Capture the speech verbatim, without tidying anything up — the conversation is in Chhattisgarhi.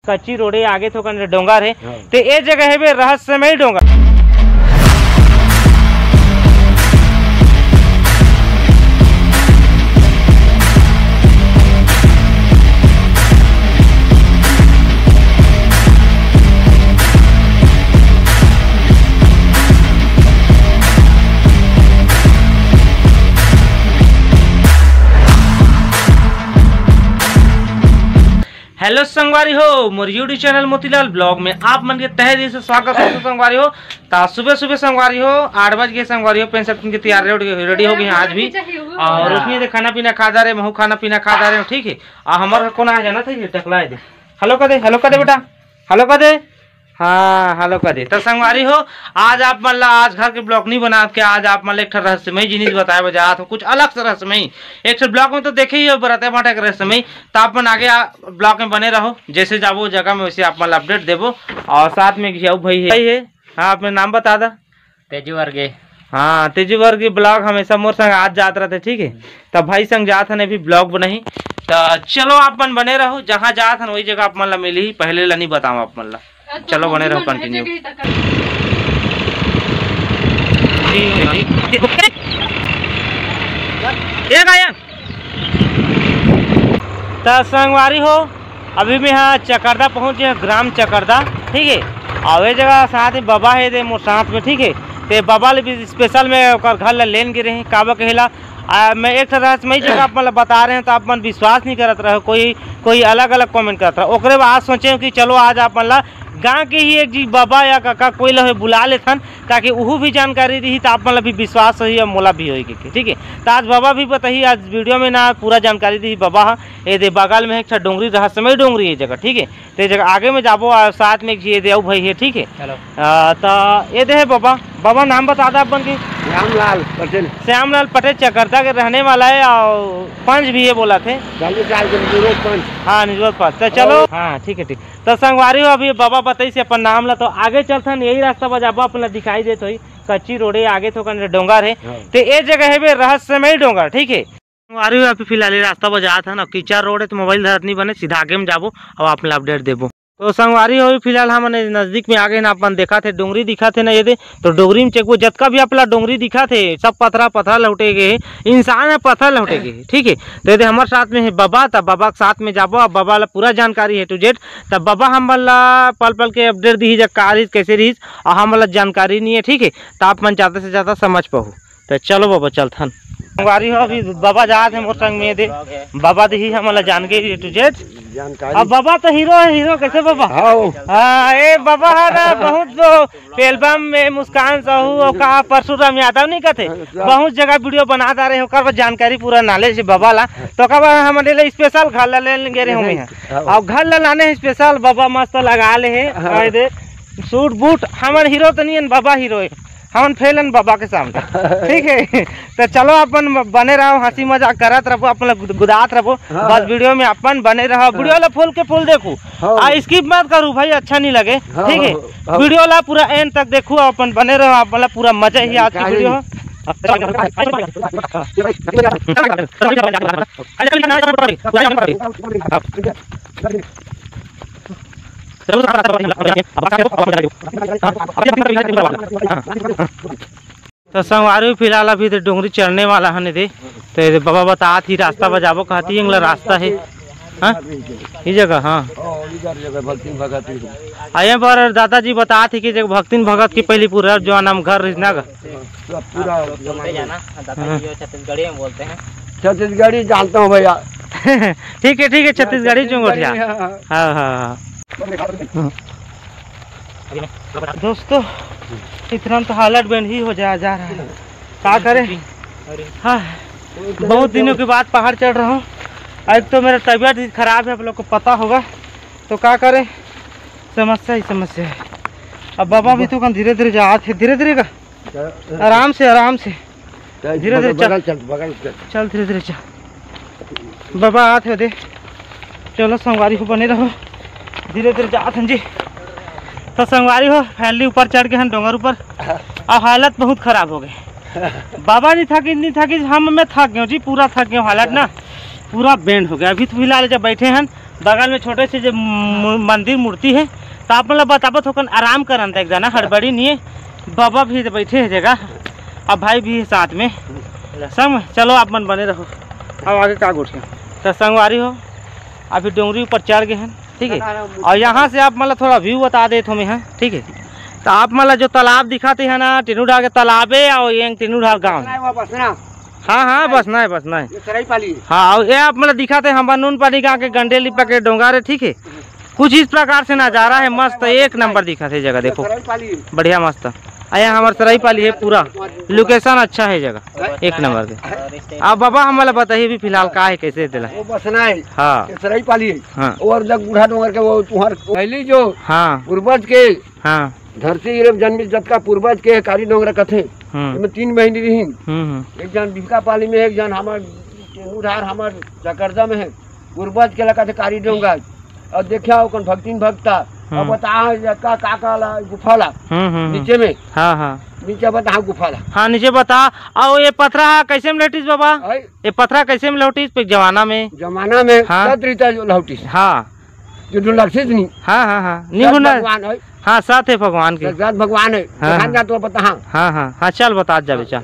कच्ची रोडे, आगे थोकन डोंगर हे। हाँ। ते ए जगह हेबे रहस्यमयी डोंगर। Hello संगवारी हो, मोर YouTube channel मोतीलाल vlog में आप मन के तहे दिल से स्वागत हे। तो संगवारी हो, ता सुबह सुबह संगवारी हो, आठ बज गे संगवारी हो, पेन सब के तैयार रेडी, रेडी हो गे आज भी। और उसने दे खाना पीना खा डारे, महू खाना पीना खा डारे, ठीक हे। आ हमर कोन आ जाना था ये टकला दे। Hello कर दे, hello कर दे बेटा, hello कर दे। हाँ, hello कर दे। तो संगवारी हो, आज आप मन ला आज घर के vlog नहीं बना के, आज आप मन ला एक ठो रहस्यमयी जिनिस बताए बर जात हो, कुछ अलग से रहस्यमयी। एक ठो vlog में तो देखे ही हो बराते भाटा के रहस्यमयी, तो आप मन आगे आ, vlog में बने रहो। जैसे जाबो जगह में वैसे आप मन ला update देबो। और साथ में घियाऊ भाई हे, भाई हे। हाँ, अपने नाम बता दा। तेजू वर्गे। हाँ, तेजू वर्गे vlog हमेशा मोर संग आज जात रहते, ठीक है। तब भाई संग जात हन अभी vlog बनाही। तो चलो आप मन बने रहो, जहाँ जात हन वही जगह आप मन ला मिली, पहले ला नहीं बताऊँ आप मन ला। चलो बने रहो, continue। ए गायन। त संगवारी हो, अभी मैं हा चकरदा पहुँच गए, ग्राम चकरदा, ठीक है। और ये जगह साथ में बाबा है दे मोर साथ में, ठीक है। ते बाबा ले भी special में ओकर घर ला लेन गे रहे, काबा कहेला आ, मैं एक ठो रहस्यमयी जगह आप मन ला बता रहे हैं, तो आप मन विश्वास नहीं करत रहे, कोई, कोई अलग अलग comment करत रहे। ओकरे बाद सोचे कि चलो आज आप मन ला गाँव के ही एक जी बाबा या काका कोई ला बुला लेथन, ताकि उहू भी जानकारी दी, तो आप मन ला भी विश्वास होही और मोला भी होही के, ठीक है। तो आज बाबा भी बताही, आज video में ना पूरा जानकारी दी बाबा हा। ये दे बगल में एक ठो डोंगरी, रहस्यमयी डोंगरी ये जगह, ठीक है। ते जगह आगे में जाबो और साथ में एक झी ये दे अउ भाई है, ठीक है। चलो। आ, त ये दे है बाबा, बाबा नाम बता दा अपन के। श्यामलाल पटेल। श्यामलाल पटेल चकरदा के रहने वाला है और पंच भी है बोला थे। चालीस साल के निवृत्त पंच। हाँ, निवृत्त पंच। तो चलो। हाँ, ठीक है, ठीक। तो संगवारी हो, अभी बाबा बताई से अपन नाम ला, तो आगे चलथन, यही रास्ता पर जाबो, अपन ला दिखाई देत होई, कच्ची रोड है, आगे थोकन डोंगर है। हाँ। ते ये जगह है बे रहस्यमयी डोंगर, ठीक है। संगवारी हो, अभी फिलहाल ये रास्ता बजात हन, अब कीचड़ रोड है तो mobile धरत नहीं बने, सीधा आगे में जाबो, अब आप ला update देबो। तो संगवारी हो, फिलहाल हमन नजदीक में आ गए ना, अपन देखा थे डोंगरी दिखा थे ना, ये दे तो डोंगरी में चेकबो, जतका भी आप ला डोंगरी दिखा थे, सब पथरा पथरा लौटे गए हे, इंसान है पथरा लौटे गए हे, ठीक है। तो ये दे हमारे साथ में है बाबा, तब बाबा के साथ में जाबो, अब बाबा ला पूरा जानकारी है to Z, तब बाबा हमन ला पल पल के update दी जा, का रहीस, कैसे रहीस, और हमन ला जानकारी नहीं है, ठीक है। तो आप मन ज्यादा से ज्यादा समझ पाहू। तो चलो बाबा, चलथन। संगवारी हो, अभी बाबा जात हे मोर संग में, ये दे बाबा दिही हमन ला जानकारी to Z। जानकारी। अब बाबा तो हीरो है, हीरो कैसे बाबा? हाँ। हाँ, ए बाबा है ना, बहुत जो album में मुस्कान साहू और का परशुराम यादव नहीं कहते, हाँ, सब। बहुत जगह video बना डारे, ओकर बर जानकारी पूरा knowledge है बाबा ला। तो ओकर बर हमन ले special घर ला लेन गे रहे होंगे। हाँ। और घर ला लाने हे special, बाबा मस्त लगा ले हे। हाँ। और ये दे suit boot, हमन हीरो तो नहीं है, बाबा हीरो है। हमन फेल हन बाबा के सामने। ठीक है, तो चलो अपन बने रहो, हंसी मजाक करत रहो, अपन ला गुद-, गुदात रहो। हाँ। बस video में अपन बने रहो, हाँ। Video ला full के full देखू। हाँ। आ, skip मत करू भाई, अच्छा नहीं लगे। हाँ, ठीक है, हाँ, हाँ। Video ला पूरा end तक देखू, अपन बने रहो, अपन ला पूरा मजा ही आज की जानकारी। Video। तो संगवारी, फिलहाल अभी तो डोंगरी चढ़ने वाला हन दे, तो ये बाबा बतात ही रास्ता बजाबो कहती, ये वाला रास्ता है। हाँ, ये जगह, हाँ। ओ, इधर जगह भक्तिन भगत ही। आ, ये पर दादाजी बतात ही कि जगह भक्तिन भगत की पहली पूरा जो नाम घर रिजना का। सब पूरा आप लोग जमाना। जाना, दादा हाँ। जी, जो छत्तीसगढ़ी में बोलते हैं। छत्तीसगढ़ी जानता हूँ भैया। ठीक है, ठीक है, छत्तीसगढ़ी चुंगोटिया। हाँ, हाँ, हाँ। दोस्तों, इतना तो हालत बेंढी हो जा, जा रहा है, का करें? हाँ, बहुत दिनों के बाद पहाड़ चढ़ रहा हूँ। एक तो मेरा तबीयत भी खराब है, आप लोग को पता होगा, तो का करें, समस्या ही समस्या है। अब बाबा भी तो कन धीरे धीरे जात हे, धीरे धीरे का, आराम से, आराम से। चल, धीरे धीरे बगल, चल। बगल चल, बगल चल। चल, धीरे धीरे चल। बाबा आत हे दे। चलो संगवारी हो, बने रहो, धीरे धीरे जात हन जी। तो संगवारी हो, finally ऊपर चढ़ गए हन डोंगर ऊपर। अब हालत बहुत खराब हो गए। बाबा नहीं थकिस, नहीं थकिस, हम मैं थक गए जी, पूरा थक गए, हालत ना पूरा बेंड हो गया। अभी तो फिलहाल जब बैठे हन बगल में छोटे से जो मु-, मंदिर मूर्ति हे, त आप मन ला बताबो थोकन आराम करन त एक जना हड़बड़ी नइ हे। बाबा भी बइठे हे जगह, अब भाई भी हे साथ में। संग में चलो आप मन बने रहो। अब आगे का गोठिया त संगवारी हो, अभी डोंगरी ऊपर चढ़ गे हन, ठीक हे। अउ यहाँ से आप मन ला थोड़ा view बता देत हों मैं, ठीक हे। त आप मन ला जो तालाब दिखत हे ना, टेनू ढार के तालाब हे, अउ ये टेनू ढार गाँव हे। हाँ, हाँ, बसना हे, बसना हे। ये सरई पाली हे। हाँ, अउ ये आप मन ला दिखत हे, हमर नून पानी गाँव के गंडेली पा के डोंगर हे, ठीक हे। कुछ इस प्रकार से नजारा हे, मस्त, एक नंबर दिखत हे जगह, देखो। सरई पाली हे। बढ़िया, मस्त। अउ ये हमर सरई पाली हे पूरा, location अच्छा हे जगह, एक नंबर के। अब बाबा हमन ला बताही अभी फिलहाल का हे, कैसे हे तेला। वो बसना हे। हाँ। ये सरई पाली हे। हाँ। अउ जग बूढ़ा डोंगर के वो तुँहर पहली जो हाँ। पूर्वज के हाँ। धरती गिरे जन्मी जतका पूर्वज के कारी डोंगरा कथे। हम्म। एमे तीन बहिनी रहिन। हम्म, हम्म। एक जन बिहका पाली में, एक जन हमर टेनू ढार हमर चकरदा में हे। पूर्वज के ला कथे कारी डोंगरा। अउ देखिया ओकन भक्तिन भक्ता। हम्म। अब बता जतका का का ला गुफा ला। हम्म, हम्म, हम्म। नीचे में। हाँ, हाँ। नीचे बता गुफा ला। हाँ, नीचे बता। अउ ये पथरा हा कैसे में लौटिस बाबा? अई? ये पथरा कैसे में लौटिस पे जमाना में? जमाना में हाँ। सत रीता जो लौटिस। हाँ। जो ढुलकसिस नहीं। हाँ, हाँ, हाँ। नहीं सत होना। भगवान हे। हाँ, सत हे भगवान के। सत भगवान हे। हाँ, भगवान हाँ। का तो बता, हाँ। हाँ, हाँ, हाँ, चल बता जाबे, चल।